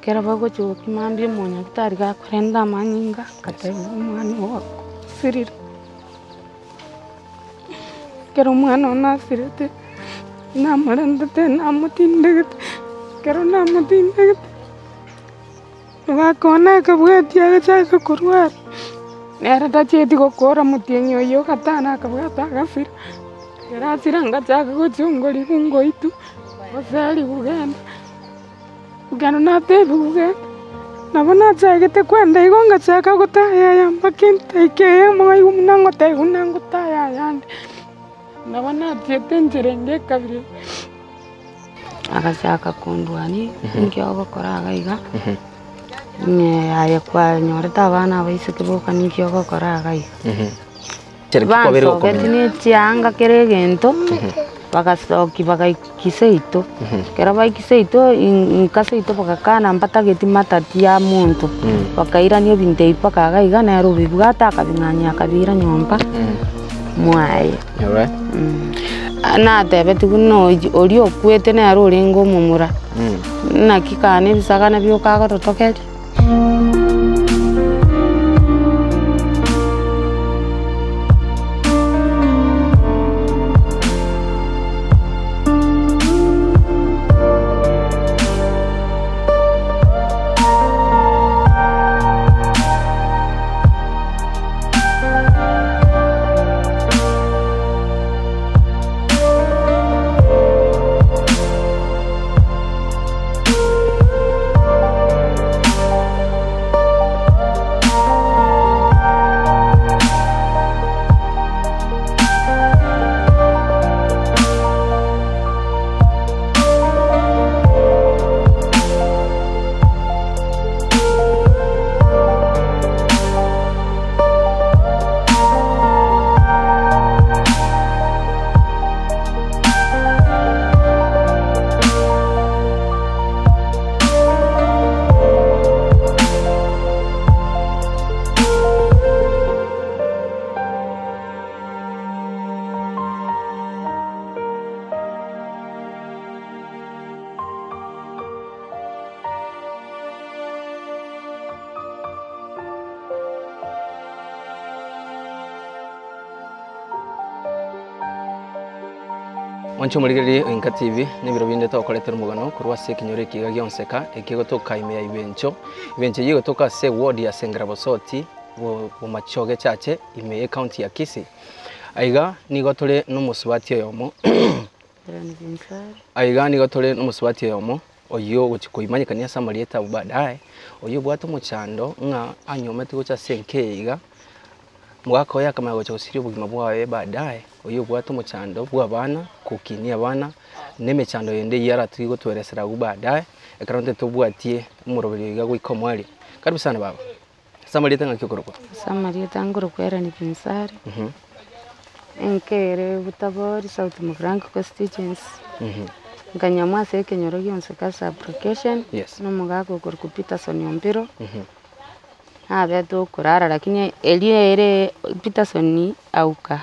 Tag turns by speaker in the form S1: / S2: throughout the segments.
S1: Ekero bagochia gopima mambia omonyagitari gakorenta amanyinga, ngatebia omwana oo osirire. Ekero omwana one asirete, namorentete namotindegete, ekero namotindegete, omogaka one akabwatia agachaka korwara, nere tachieti gokora omotienyi oyio gatano akabwata agasira, ekero asira ngachaka gochungorigwa ngoitwa, goseriwa genda. Ekero natebiwe genda, nabo nachagete kwenda igo ngachaka gotayaya mpaka edaika eyemo nkaigwa buna ngotebiwa buna ngotayaya ande, nabo nachiete enchera ende ekabira. Agachaka kondwania, ninki ogokora iga iga, ng'a aye kwanyorete abana abaiseke boka ninki ogokora iga iga. Bansogeti ne chianga kera egento, bagasokia bagaika seito, ekero baika seito inka seito bagakana mbatageti matati ya monto, bakairania ebinto ebi mpaka iga iga nere obibwate akabing'anyia akabiira nyomba mwaye. Natebetigwe buna oria okwete nere orenge omomura, naki kane ebisagane bioka agototokeria.
S2: Mwanche omorigererie o Inka TV, nebiro binde tokoretera omogano korwa ase ekenyoro eke iga gionseka, eke egotoka ime ya Ibencho. Ibencho eyio egotoka ase eward ya Sengera Bosoti, Bomachoge Chache, ime ye county ya Kisii. Aiga nigo tore nomosubati oyomo aiga nigo tore nomosubati oyomo oyio ogochia koimanyekania ase amarieta abwo baadaye, oyio obwate omochando ng'a anyomete gocha ase enka eye iga, Omogaka oye akamanya gocha gosiria obogima bwaye baadaye, oyio obwate omochando bwa abana, gokinia abana, na emechando yende eyio aratigie gotoeresera agwo baadaye, ekero intwe tobwatie omoroberio iga goika omoerio. Karibu sana baba, ase amarieta ng'aki okorokwa?
S1: Ase amarieta nkorokwa Hellen Kinsari, enka ere Butabori South Mugirango Constituency, nkanyamwa ase ekenyoro gionsi ka sub location, na omogaka okorokwa Peterson Ombiro. Nabete okorara lakini erio ere Peterson auka,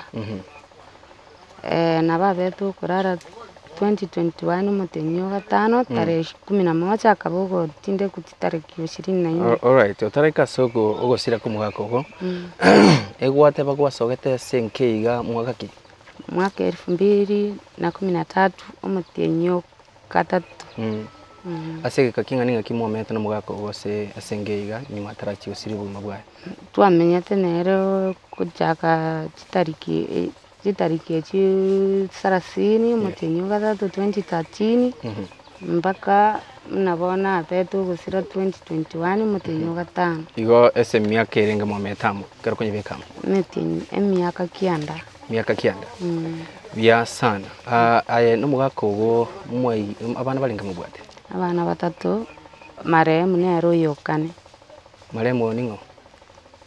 S1: nabo abete okorara 2021 omotenyi o gatano tarehe kumi na moja akaba ogotindekwa chitariki ishirini na nne.
S2: Alright, otaraika ase ogosira kwa omogaka ogo, egwateba gwasogete ase enka iga mwaka ki?
S1: Mwaka elfu mbili na kumi na tatu omotienyi o gatato.
S2: Ase egeka king'ana ng'aki mwamenyete nomogaka oo ase ase enka eye iga nyuma atarachia gosiria obogima bwaye?
S1: Twamenyete nere gochaka chitariki chitariki echi sarasini omotienyi o gatato 2013, mpaka buna bono abete ogosira 2021 omotienyi o gatano.
S2: Igo ase emiaka erenge mwamenyete amo ekero okonyebeka amo?
S1: Emetienyi emiaka kianda.
S2: Miaka kianda? Buya sana. Aye nomogaka ogo mwai abana barenge mobwate?
S1: Abana batato, marehemu nere oyokane.
S2: Marehemu oyo ning'o?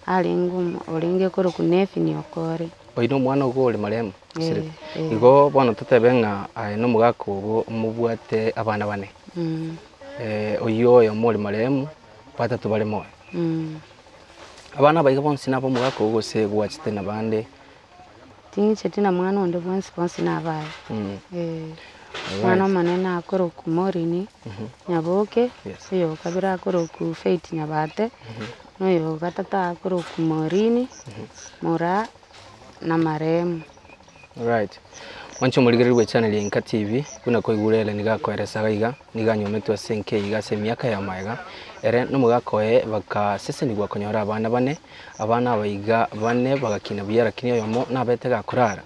S1: Arenge omo orenge korokwa Nephin Okore.
S2: Oyio nomwana ogo ore marehemu?
S1: Eh, eh.
S2: Igo bono totebe ng'a aye nomogaka ogo mobwate abana bane. Oyio oyomo ore marehemu, batato bare moyo. Abana aba iga bonsi nab'omogaka ogo gose gwachete nabande?
S1: Ting'icheti na mwana onde bwensi bonsi nabaye. Eh. Omwana omonene akorokwa Morini Nyaboke, oyo o kabere akorokwa Faith Nyabate, na oyo o gatato akorokwa Morini Moraa na Maremu.
S2: Alright. Mwanche omorigereria bwe channel ya Inka TV, buna koigure ere nigo akoeresa iga iga, nigo anyometwe ase enka eye iga ase emiaka ya magega, ere na omogaka oye bakasesenigwa konyora abana bane, abana aba iga bane bagakina buya lakini oyomo nabete gakorara.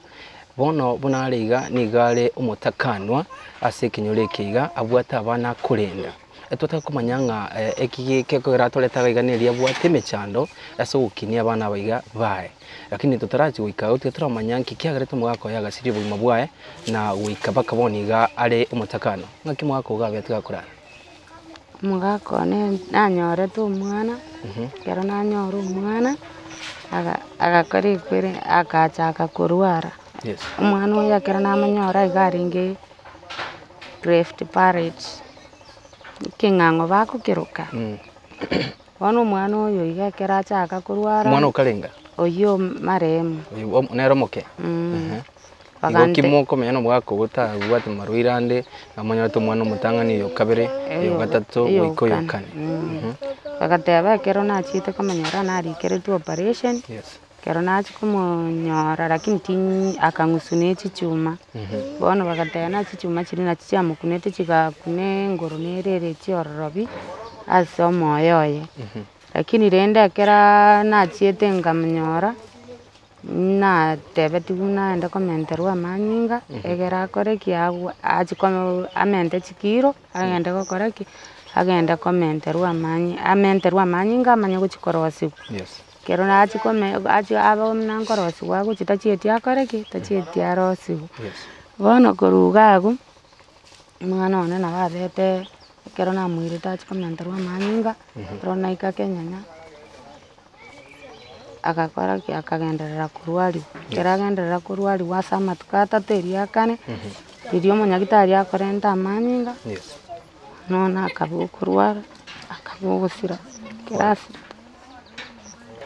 S2: Bono buna are iga nigo are omotakanwa ase ekenyoro eke iga, abwate abana akorenda. Totake komanya ng'a eki gekogera atorete iga iga neria abwate emechando ase ogokinia abana aba iga baye. Lakini totarachia goika agwo tiga toramanya nki kiagerete omogaka oye agasiria obogima bwaye na goika mpaka bono iga are omotakano. Ng'aki omogaka ogo abete gakorara?
S1: Omogaka one nanyorete omwana, ekero nanyora omwana, agakora ekwere agachaka korwara. Omwana oyo ekero namonyora iga arenge cleft palate, ekeng'ang'o bagokeroka. Bono omwana oyo iga ekero achaka korwara.
S2: Omwana okarenga?
S1: Oyio marehemu.
S2: Oyio nere omoke? Igo ki mokomenya na omogaka ogo otabwati marwaire ande, namonyorete omwana omotang'ani oyo okabere, oyo ogatato, goika oyo okane.
S1: Bagateba ekero nachiete komonyora narikeretwe operation, ekero nachia komonyora lakini tinyi akang'uswa ne chichuma, bono bagateba na chichuma chiria nachi chiamokunete chigakuna engoro nere ere chiororobi ase omoyo oye. Lakini rende ekerooo nachiete nkamonyora. Natebetigwe naende komenterwa amanyinga, egere akore ki? Agwo achie ko amente chikiro, agende gokora ki? Agende komenterwa amanyi amenterwe amanyinga amanye gochia korosiwa. Ekero nachia kome achia abe buna nkorosiwa agochia tachieti akore ki? Tachieti arosiwe. Bono korwa iga abwo, omwana one nabo abete ekero namoirete achie komenterwa amanyinga, ekero naika kenyanya. Agakora ki? Akagenderera korwariwa. Ekero agenderera korwariwa ase amatuko atato erio akane, riria omonyagitari akorenta amanyinga, nonya akaba okorwara, akaba ogosira, ekero asirete.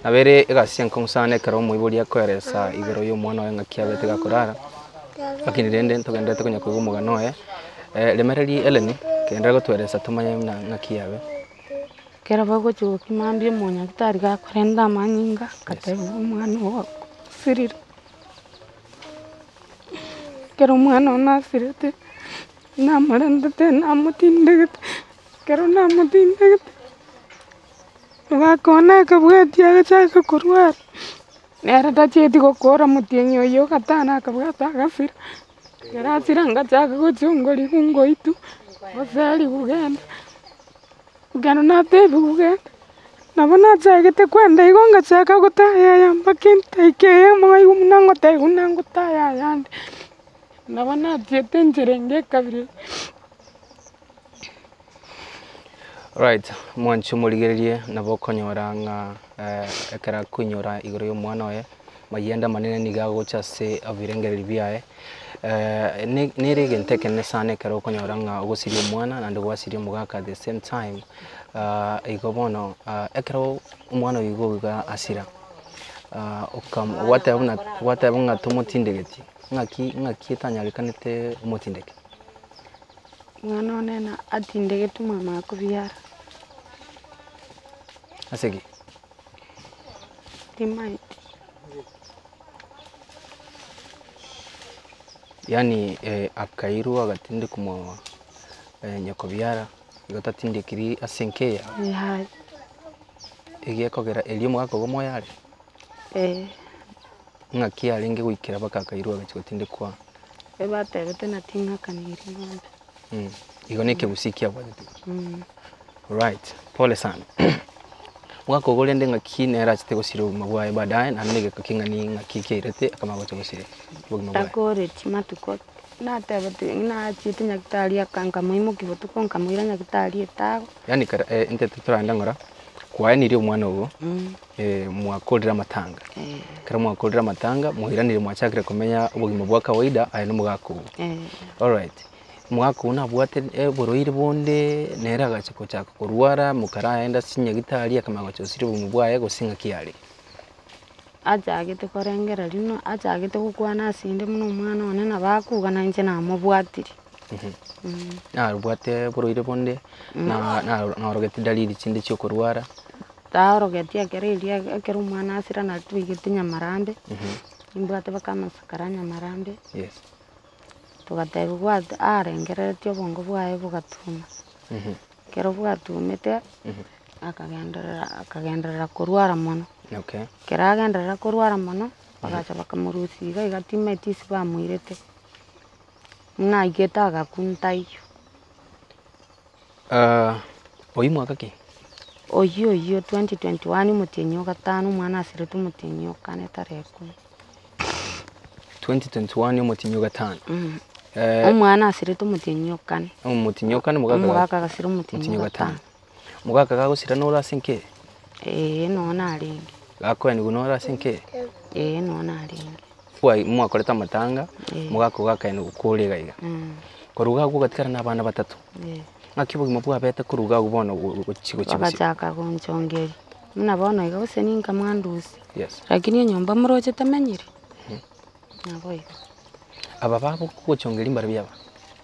S2: Nabo ere egasi enkong'u sana ekero omoibori akoeresa igoro ya omwana oye ng'aki abete gakorara, lakini rende ntogenderete konya koigwa omogano oye, remereria Hellen, genderera gotoeresa tomanye buna ng'aki yabe.
S1: Ekero bagochia gokima mambia omonyagitari gakorenta amanyinga, agatebia omwana oo osirire. Ekero omwana one asirete, namorentete namotindegete, ekero namotindegete, omogaka one akabwatia agachaka korwara, nere tachieti gokora omotienyi oyio ogatano akabwata agasira, ekero asira ngachaka gochongorigwa ngoitwa, goseriwa genda. Ekero natebiwe genda, nabo nachagete kwenda igo ngachaka gotayaya mpaka edaika eyemo nkaigwa buna ngotebiwa buna ngotayaya nde, nabo nachiete enchera enge ekabira.
S2: Alright, mwanche omorigererie nabo okonyora ng'a ekero akoinyora igoro ya omwana oye, Mayende amanene nigo agocha ase ebirengererio biaye, nere egento ekenene sana ekero okonyora ng'a ogosiria omwana naende gwasiria omogaka at the same time, igo bono ekero omwana oyo igo iga asira, okam gwateba buna gwateba ng'a tomotindegeti, ng'aki ng'aki etanyarekanete omotindeke?
S1: Omwana one na atindegetwe mama akobiara.
S2: Ase ki?
S1: Timaeti.
S2: Yaani akairwa agatindekwa mwa nyokobiara, igo tatindekiri ase enka eye?
S1: Yaya.
S2: Egekogera erio omogaka obo moyo are?
S1: Eh.
S2: Ng'aki arenge goikera mpaka akairwa agachia gotindekwa?
S1: Ebatebete na ting'akaniri ng'ombe.
S2: Igo na ekegusii kiabwatete. Right, pole sana. Omogaka ogo rende ng'aki nere achete gosiria obogima bwaye baadaye naende na egeka king'ani ng'aki kiairete akamanya gocha gosiria obogima bwaye.
S1: Takoreti matuko, natebete nachiete nyagetari aka nkamoimokia botuko nkamoira nyagetari etago.
S2: Yaani kare intwe toraende ng'ora, kwaenirie omwana ogo, mwakorire amatanga, ekero mwakorire amatanga mwairanire mwachakire komenya obogima bwa kawaida aye na omogaka ogo. Alright. Omogaka oyio nabwate oborwaire bonde, nere agacha gochaka korwara, mokaragenda ase chinyagitari akamanya gocha gosiria obogima bwaye gose ng'aki are.
S1: Achagete korengereria buna achagete gokwana ase inde buna omwana one nabo akoga na inche namobwatire.
S2: Narobwate oborwaire bonde, na naorogeti dalili chinde chia okorwara.
S1: Taorogeti ekero eria ekero omwana asira nari twaigete nyamarambe, nimbwate mpaka amasakara a nyamarambe.
S2: Yes.
S1: Togatebiwa ati arengereretie obongo bwaye bogatuma. Ekero bwatumete, akagenderera akagenderera korwara mono.
S2: Okay.
S1: Ekero agenderera korwara mono, bagacha bakamorusia iga iga timaeti ase bamoirete, buna aigete agakwa ntaiyo.
S2: Oyio mwaka ki?
S1: Oyio oyio 2021 omotienyi o gatano omwana asirete omotienyi o kane tarehe ikomi.
S2: 2021 omotienyi o gatano.
S1: Omwana asirete omotienyi o kane.
S2: Omotienyi o kane omogaka
S1: Omogaka agasira omotienyi o gatano.
S2: Omogaka gagosira nore ase enka eye?
S1: Eeh noo narenge.
S2: Gakoenigwa nore ase enka eye?
S1: Eeh noo narenge.
S2: Mwakorete amatanga, omogaka ogo akaenigwa kore iga iga. Korwa iga agwo ogatigara na abana batato. Ng'aki obogima bwabete korwa iga agwo bono gochi gochi bosio?
S1: Bagachaka gonchongeria, buna bono iga gose ninka mwandusia.
S2: Yes.
S1: Lakini enyomba moroche temenyiri, nabo igo.
S2: Aba bagogochongeria mbarabwo aba,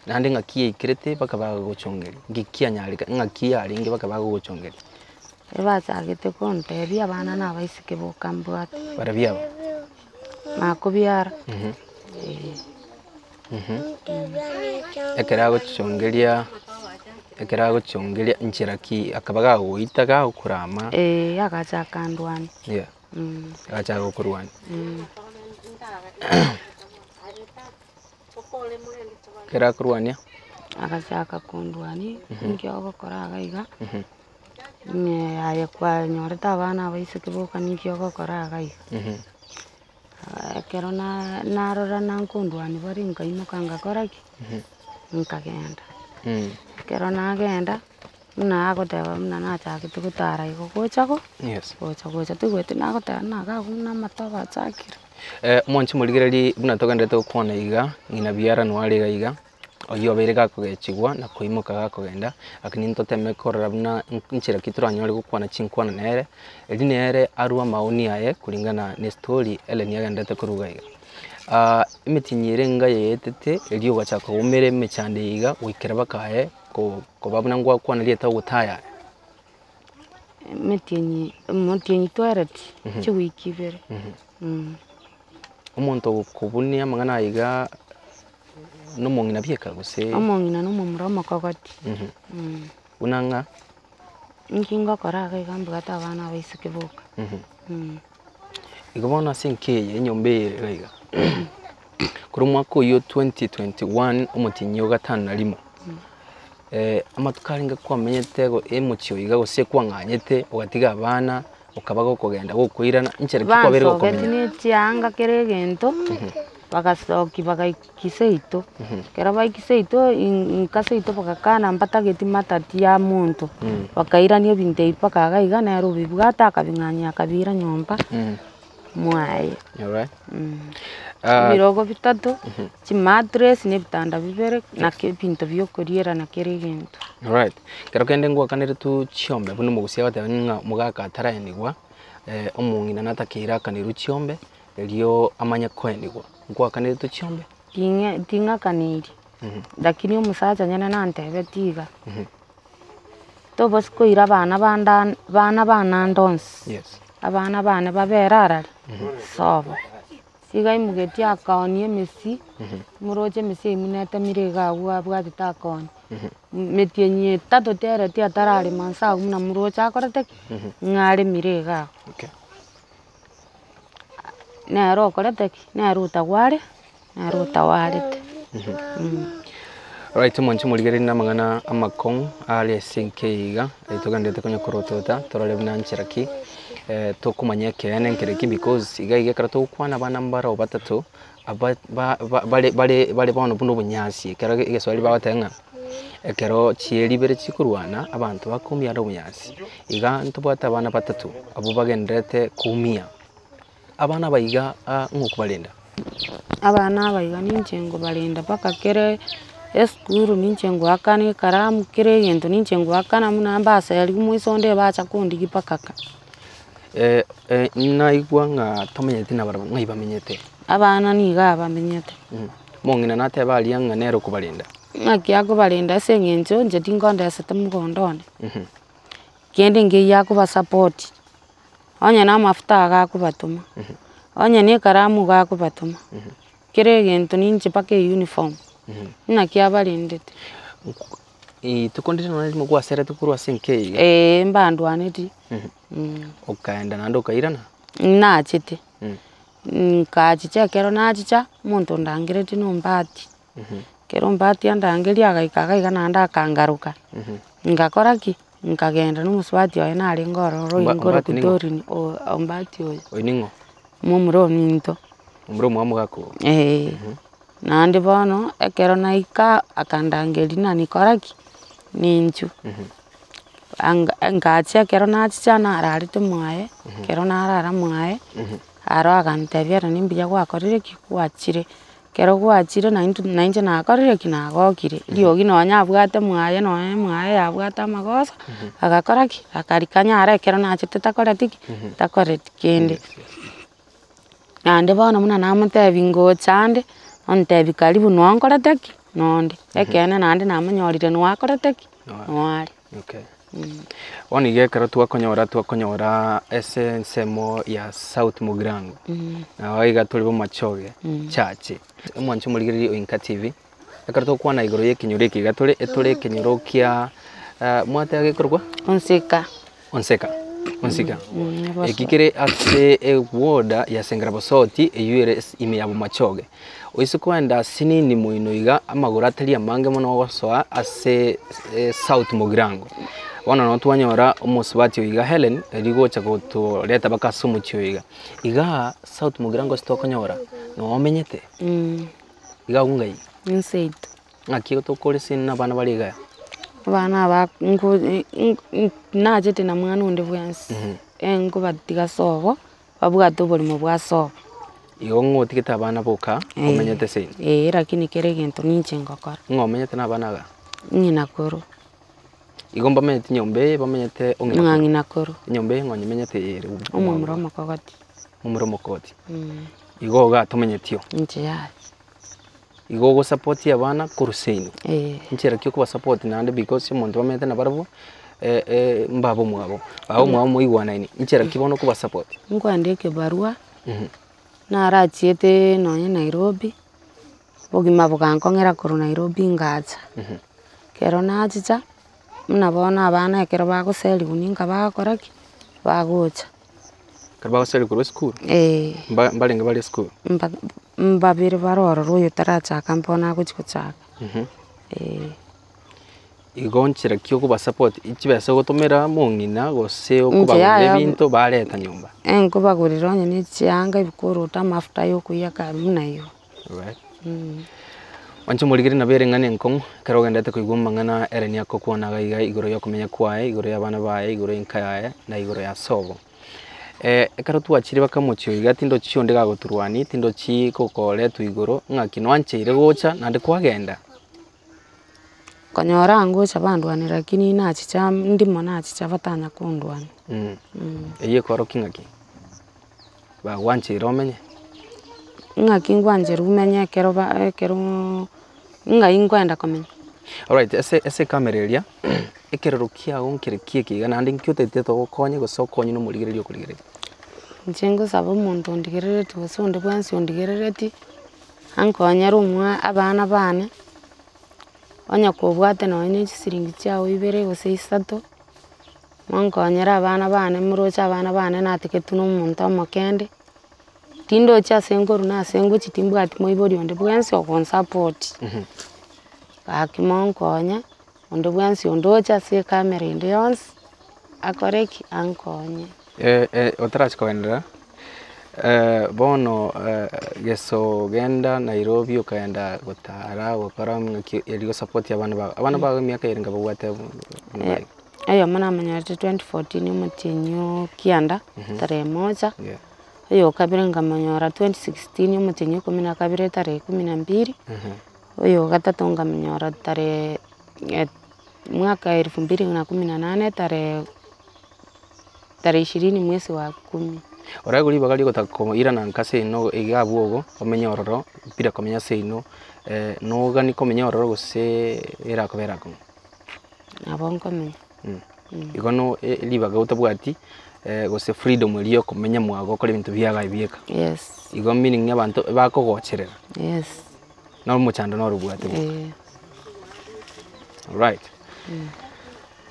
S2: naende ng'aki yaikerete mpaka bagogochongeria, nki kianyareka ng'aki yarenge mpaka bagogochongeria?
S1: Ebachagete kontebia abana na abaiseke boka mbwate.
S2: Barabwo aba?
S1: Nakobiara, eh.
S2: Ekero agochongeria, ekero agochongeria nchera ki akaba gagoita gagokorama.
S1: Eeh agacha akandwania.
S2: Yeah, agacha gokorwania. Ekero akorwania.
S1: Agachaka kondwania, ninki ogokora iga iga, ng'a aye kwanyorete abana abaiseke boka ninki ogokora iga iga. Ekero na- narora nankondwania bare nkaimoka ngakora ki? Nkagenda. Ekero nagenda, buna agoteba buna nachagete gotara igo gocha go,
S2: Yes.
S1: gocha gocha toigweti nagoteba buna iga abwo buna amatobe achakire.
S2: Mwanche morigererie buna togendererete gokwana iga, ng'ina biara noare iga iga. Oyio obeire gakogechigwa na koimoka gakogenda, lakini ntoteme korora buna nchera ki toranyore gokwana chinkwana nere, eri nere arwe amaoni aye kulingana na estori Ellen agenderete koruga iga. Emetienyi ere enga yaetete, erio ogachaka koumera emechando eye iga goikera mpaka aye ko koba buna ngwakwana rieta ogotayaya.
S1: Emetienyi omotienyi twereti, chiwiki ibere.
S2: Omonto ogokobunia amang'ana aya iga. Nomong'ina bieka gose?
S1: Omong'ina na omomura omokogoti.
S2: Buna ng'a?
S1: Inki ngokora iga iga mbwate abana abaiseke boka.
S2: Igo bono ase enka eye, enyomba eye ere iga iga, korwa omwaka oyio 2021 omotienyi o gatano na rimo, amatuko arenge kwamenyete emochie oyo iga gose kwang'anyete ogatiga abana. Okaba gokogenda gokoirana, inchera ki kwabeire
S1: Bansogeti
S2: gokomenya?
S1: ne chianga kera egento, bagasokia bagaika seito, ekero baika seito inka seito bagakana mbatageti matati ya monto, bakairania ebinto ebi mpaka iga iga nere obibwate akabing'anyia akabiira nyomba mwaye.
S2: Alright.
S1: Ebirogo bitato, chimatress na ebitanda bibere, na ebinto bia okoriera na kera egento.
S2: Alright, ekero kende ngwakaneretwe chiombe buna omogusia agoteba ng'a omogaka ataraenigwa, omong'ina natakeire akanerwe chiombe, erio amanye koenigwa, nkwakaneretwe chiombe?
S1: Ting'e ting'akaneirie, lakini omosacha nyene nantebetie iga, tobosi koira abana bande ande bana bane ande onsi,
S2: Yes.
S1: abana bane babere arari, sobo. Iga aimogetie akaoonia emesi, moroche emesi eywo buna etemire iga agwo abwatete akaoonia. Metienyi etato tereti atararema nse agwo buna moroche akorete ki? Ng'a aremire iga agwo.
S2: Okay.
S1: Nere okorete ki? Nere otagware, nere otawarete.
S2: Alright omonche morigereria na amang'ana amakong'u are ase enka eye iga, togendererete konya korotota torore buna nchera ki tokomanya ekeene nkere ki because iga iga ekero togokwana abana mbaro batato aba ba ba bare bare bare bono buna obonyansi ekero egeswahili bagoteba ng'a ekero chieri ibere chikorwana abanto bakoumia are obonyansi. Iga ntobwate abana batato abwo bagendererete koumia. Abana aba iga ng'o okobarenda?
S1: Abana aba iga ninche nkobarenda mpaka kere esukuru ninche ngoakana ekaramu kera egento ninche ngoakana buna mbaseriwu moiso onde bacha kondigia mpaka ka.
S2: Naigwa ng'a tomenyeti nabarabwo, ng'ai bamenyete?
S1: Abana nigo abamenyete.
S2: Omong'ina nateba aria ng'a nere okobarenda.
S1: Ng'aki akobarenda ase eng'encho inche tinkondesete mogondo one, kende nkeiyo akobasapoti, onye na amafuta iga akobatoma, onye na ekaramu iga akobatoma, kera egento ninche mpaka euniform, naki abarendete.
S2: Rituko ndire nonye erimo gwaseretwe korwa ase enka eye iga?
S1: Eeh mbandwaneti.
S2: Okaenda naende okairana?
S1: Nachete, nkachicha ekero nachicha, omonto ondangeretie na ombati. Ekero ombati andangeria agaika iga iga naende akangaruka, ngakora ki? Nkagenda na omosubati oye narenge ororo
S2: Omba-
S1: oyo
S2: Ombati
S1: nkorokwa
S2: ning'o?
S1: Doreen o- ombati oyo,
S2: Oyo ning'o?
S1: momura ominto.
S2: Momura omwabo mogaka oo?
S1: Eeh, naende bono, ekero naika akandangeria ng'a nikora ki? Ninchu. Anga ngacha ekero nachicha nararete mwaye, ekero narara mwaye, aro agantebia ere nimbuya gwakorire ki? Gwachire. Ekero gwachire naintwe nainche nakorire ki? Nagokire. Riogi nonye abwate mwaye nonye mwaye yabwate amagoso, agakora ki? Akarika nyare ekero nachete takoreti ki? Takoreti kende. Naende bono buna namotebia ngocha ande, ontebia karibu noo nkorete ki? Nonde. Ekeene naende namonyorire noo akorete ki? Noo are.
S2: Okay. Bono iga ekero twakonyora twakonyora ase ensemo ya South Mugirango, nabo iga tore bomachoge chache. Omwancho omorigereria o Inka TV, ekero togokwana igoro ya ekenyoro eke iga tore, etore ekenyoro kia mwateba gekorokwa?
S1: Onsika.
S2: Onseka, Onsika. Eki kere ase ewoda ya Sengera Bosoti eywo ere ase ime ya Bomachoge. Oise koenda asinini moino iga amagoro atari amange mono ogosoa ase South Mugirango. Bono nabo twanyora omosubati oyo iga Hellen eri gocha gotoreta mpaka ase omochie oyo iga. Igaa South Mugirango ase tokonyora noo omenyete, iga agwo ng'ai?
S1: Inseito.
S2: Ng'aki tokore ase na abana bare igaa?
S1: Abana aba nko nachete na mwana onde bwensi, nkobatiga sobo, babwate oborimo bwa sobo.
S2: Igo ng'o otigete abana boka omenyete seino?
S1: Eeh lakini kera egento ninche ngokora.
S2: Ng'o omenyete na abana aba?
S1: Ng'ina koro.
S2: Igo mbamenyete nyomba eye bamenyete ong'ina
S1: Ng'a
S2: koro?
S1: ng'ina koro.
S2: Enyomba eye ng'o nyemenyete eye ere
S1: Omomura omokogoti.
S2: Omomura omokogoti. Igo igaa tomenyeti oo?
S1: Inche yaya.
S2: Igo ogosapotia abana korwa seino,
S1: Eeh.
S2: nchera ki okobasapoti naende because omonto bamenyete nabarabwo mbaba omwabo, baba omwabo moigwanaine, nchera ki bono okobasapoti?
S1: Nkoenda ekebarua, narachiete nonye Nairobi, obogima bogankong'era korwa Nairobi ngacha. Ekero nachicha, buna bono abana ekero bagoseriwa ninka bagokora ki? Bagocha.
S2: Ekero bagoseria korwa esukuru?
S1: Eeh.
S2: Mba mbarenge bare esukuru?
S1: Mba mbabere bare ororo oyo otarachaka mbono agochi gochaka, eh.
S2: Igo nchera ki okobasupport, chibesa ogotomera mong'ina gose
S1: Inche
S2: okobagorera
S1: yaya
S2: ebinto bareta nyomba?
S1: Nkobagorera onye na chianga, ebikoroto, amafuta ya okoiyaka buna igo.
S2: Alright. Mwanche omorigereria nabo ere eng'ana enkong'u, ekero ogenderete koigwa amang'ana ere nigo agokwana iga iga igoro ya okomenya kwaye, igoro ya abana baye, igoro ya enka yaye, na igoro ya sobo. Ekero twachire mpaka omochie oyo iga tindochi onde gagoturwania, tindochi gokoretwa igoro, ng'aki nwancheire gocha naende kwagenda.
S1: Konyora ngocha bandwanie lakini nachicha ndimo nachicha batanya kondwania.
S2: Eyio ekorokia ng'aki? Bagwancheire omenye?
S1: Ng'aki ngwancherwa omenye ekero ba ekeroo ng'ai nkoenda komenya.
S2: Alright, ase ase ekamera eria, ekerero kiago nkere ki eke iga naende nki otagete togokonye gose okonye na omorigereria okorigereria?
S1: Inche ngosaba omonto ondigereretie gose onde bwensi ondigereretie, ankonyere omwa abana bane, onye kobwate nonye na chisiringi chiago ibere gose isato. Monkonyere abana bane moroche abana bane natigetwe na omonto omokende, tindochi ase nkorwa na ase ngochia timbwati moibori onde bwensi ogonsupport. Gaki monkonye, onde bwensi ondoche ase ecamera ende yonsi, akore ki? Ankonye.
S2: Otarachia kogenderera, bono gese ogenda Nairobi okaenda gotara gokora ng'aki erio gosupport abana bago, abana bago emiaka ere nka babwate buna iga?
S1: Oyomo namonyorete 2014 omotienyi o kianda, tarehe moja, oyo o kabere nkamonyora 2016 omotienyi o ikomi na kabere tarehe kumi na mbili, oyo o gatato nkamonyora tarehe mwaka elfu mbili na kumi na nane tarehe tarehe ishirini mwezi wa kumi.
S2: Oraigwe ribaga rigotaka koirana nka seino iga abwo ogo, omenye ororo, bila komenya seino, nogani komenya ororo gose erakobere akong'u?
S1: Nabo nkomenya.
S2: Igo no ribaga otabwati, gose freedom eria ya okomenya mwago okore ebinto biago aye bieka.
S1: Yes.
S2: Igo meaning abanto bakogocherera.
S1: Yes.
S2: Na omochando noro obwate boka.
S1: Eh.
S2: Alright.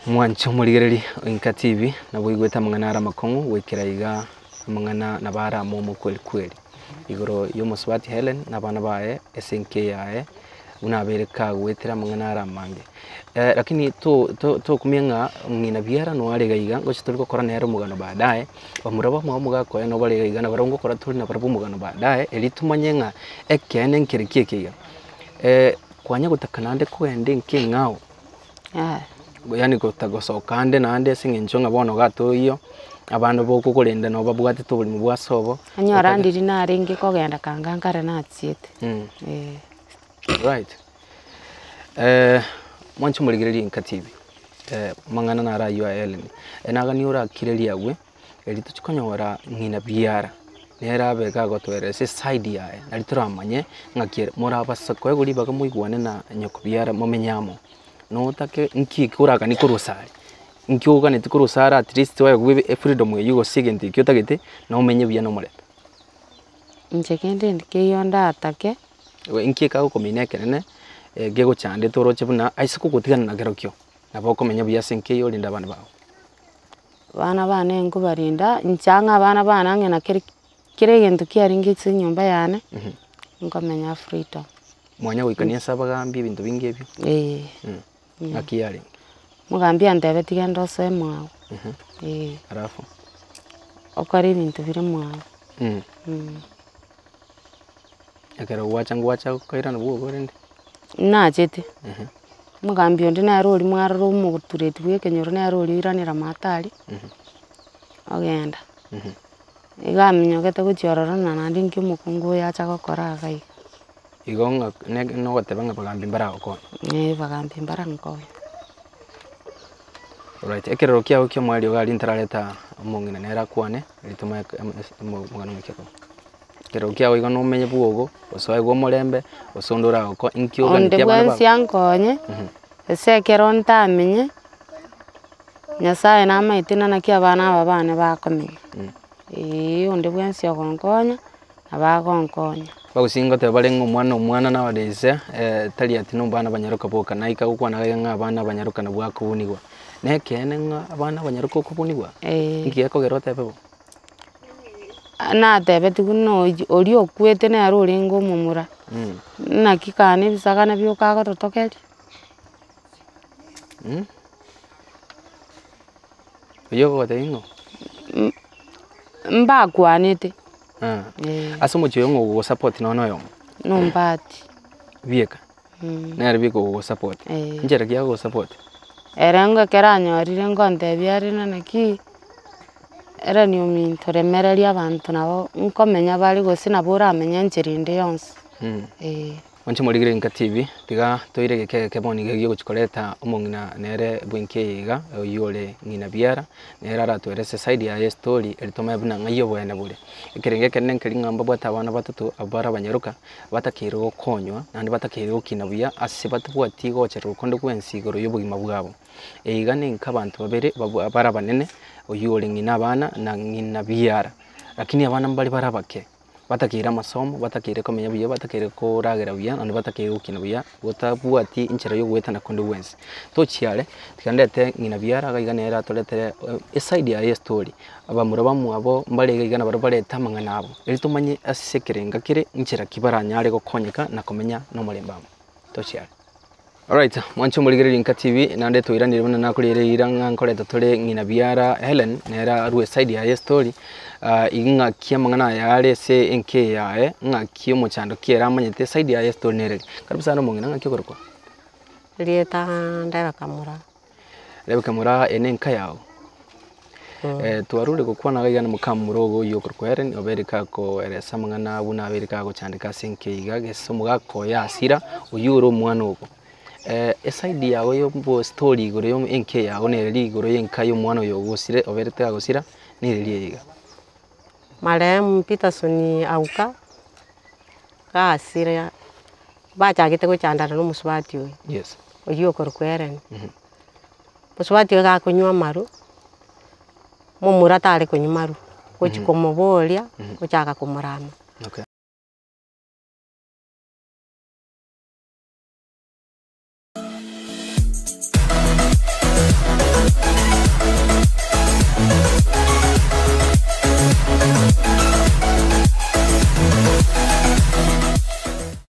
S2: Mwanche omorigereri o Inka TV, nabo oigwete amang'ana are amakong'u goikera iga amang'ana nabo are amomo kweli kweli. Igoro ya omosubati Hellen na abana baye ase enka yaye, buna abeire kagoetera amang'ana are amange. Lakini to to tokumia ng'a ng'ina biara noyo are iga iga, ngocha tore gokora nere omogano baadaye, bamura bamwabo omogaka oye nabo bare iga iga, nabarabwo ngokora tore nabarabwo omogano baadaye, erio tomanye ng'a ekeene nkere ki eke iga. Kwanya gotaka naende kogenda enka eng'ao,
S1: Yaya.
S2: Yaani gosoka ande naende ase eng'encho ng'a bono iga toiyo, abande bokokorenda nabo babwatete oborimo bwa sobo.
S1: Onyora ndiri narenge kogenda kanga nkare nachiete, eh.
S2: Right. Mwanche omorigereria Inka TV, amang'ana naro aywo a Hellen, nagani orakire agwo, erio tochie konyora ng'ina biara, nere abe gagotoeresa eside yaye, nari toramanye ng'aki ere, morabasa koegwa ribaga moigwane na nyoko biara momenye amo, notake nki eke oraganie korwa ase are, nki oganeti korwa ase are at least oegwe efreedom eywo gose egento ekio otagete, nomenye buya na omorembe.
S1: Inche kende nkeiyo ndatake.
S2: Inki ekagokomina ekenene, kegochandete oroche buna aise kogotigana nakerokio, nabo okomenya buya ase enka eyio orende abana bago.
S1: Abana bane nkobarinda, inche ang'e abana bane ang'e na kere kera egento kiarenge ase enyomba yane, nkomenya freedom.
S2: Mwanya goikania ase abagambi ebinto binge ebio?
S1: Eeh.
S2: Ng'aki yarenge?
S1: Omogambi antebetie genda osoe mwago, eeh.
S2: Alafu?
S1: Okore ebinto bire mwago.
S2: Ekero gwacha ngwacha koirana bwogo rende?
S1: Nachete, omogambi onde nere oria mwarora omotureti bwa ekenyoro nere oria oiranera maate aria, ogenda. Iga aminyogete gochia ororo na naende nki omokungu oyo acha gokora iga iga.
S2: Igo ng'a ne- nogoteba ng'a abagambi mbaragokonye.
S1: Eh bagambi mbarankonye.
S2: Alright, ekerero kiago kia omoerio iga aria ntarareta omong'ina nere akwane, erio tomae omogano omokia koba. Ekerero kiago igo nomenye bwogo, gose oegwe omorembe, gose onde oragoko inki
S1: Onde
S2: oganetie abana
S1: bwensi
S2: bago.
S1: ankonye, ase ekero ntamenye, Nyasaye namaete ng'a naki abana aba bane bakomenya, eeh onde bwensi ogonkonya, nabo agonkonya.
S2: Bagusii ngoteba bare ng'a omwana omwana nowadays tari ati na abana banyaroka boka, naika gokwana iga ng'a abana abanyaroka nabwo akobunigwa. Na ekeene ng'a abana abanyaroka okobunigwa,
S1: Eeh.
S2: nki gekogera otebe bo?
S1: Natebetigwe buna oyio oria okwete nere orenge omomura, naki kane ebisagane bioka agototokeria.
S2: Oyio ogotebia ng'o?
S1: Mbakwanete.
S2: Ase omochie oyo ng'o ogogosupport nonya na oyomo?
S1: Nombati.
S2: Bieka? Nere bieka ogogosupport? Nchera ki agogosupport?
S1: Ere ngo ekero anyorire ngontebia are ng'a naki, ere ominto remereria abanto nabo nkomenya bare gose nabo oramenye enchera ende yonsi, eh.
S2: Inche morigereria Inka TV, tiga toire egeka egeke bono iga erio gochia koreta omong'ina nere bwenka eye iga, oyio ore ng'ina biara, nere aratoerese eside yaye estory eri tomanye buna ng'ai oboene bore. Ekerengo ekenene nkeri ng'a mbabwate abana batato abwo bare abanyaroka, batakeire gokonywa, naende batakeire gokina buya ase batabwati gochererwa konde gwensi igoro ya obogima bwabo. Iga ninka abanto babere babwa bare abanene, oyio ore ng'ina abana na ng'ina biara, lakini abana mbare bare abake, batakeire amasomo, batakeire komenya buya, batakeire koragera buya, naende batakeire gokina buya, gotabwati enchera ya ogoetana konde gwensi. Tochia are, tiga ndete ng'ina biara iga iga nere atoretere eside yaye estory, abamura bamwabo mbare iga iga nabarabwo barete amang'ana abo, erio tomanye ase ekerenga kere nchera ki baranyare gokonyeka na komenya na omorembe amo. Tochia are. Alright, mwanche omorigereria Inka TV, naende twairanire buna nakorire eira ng'a nkoreta tore ng'ina biara Hellen, nere arwe eside yaye estory, ing'aki amang'ana aya are ase enka eye yaye, ng'aki omochando ki ere amanyete eside yaye estory nere eri. Karibu sana omong'ina, ng'aki okorokwa?
S3: Erieta Rebecca Moraa.
S2: Rebecca Moraa, eye ne enka yago? Twarure gokwana iga iga na mokamura ogo oyio okorokwa Hellen, obeire kakoeresa amang'ana buna abeire kagochandeka ase enka iga, gese omogaka oye asira, oyio ore omwana ogo. Eside yago ya obostory igoro ya enka eye yago nere rigoro ya enka ya omwana oyo ogosire oberete kagosira, nereri eye iga.
S3: Marehemu Peterson Auka, gasire bachagete gochandana na omosubati oyo,
S2: Yes.
S3: oywo okorokwa Hellen. Mosubati oyo gakonywa amarwa, momura tare konywa marwa, gochi komoboria, ochaka komorama.
S2: Okay.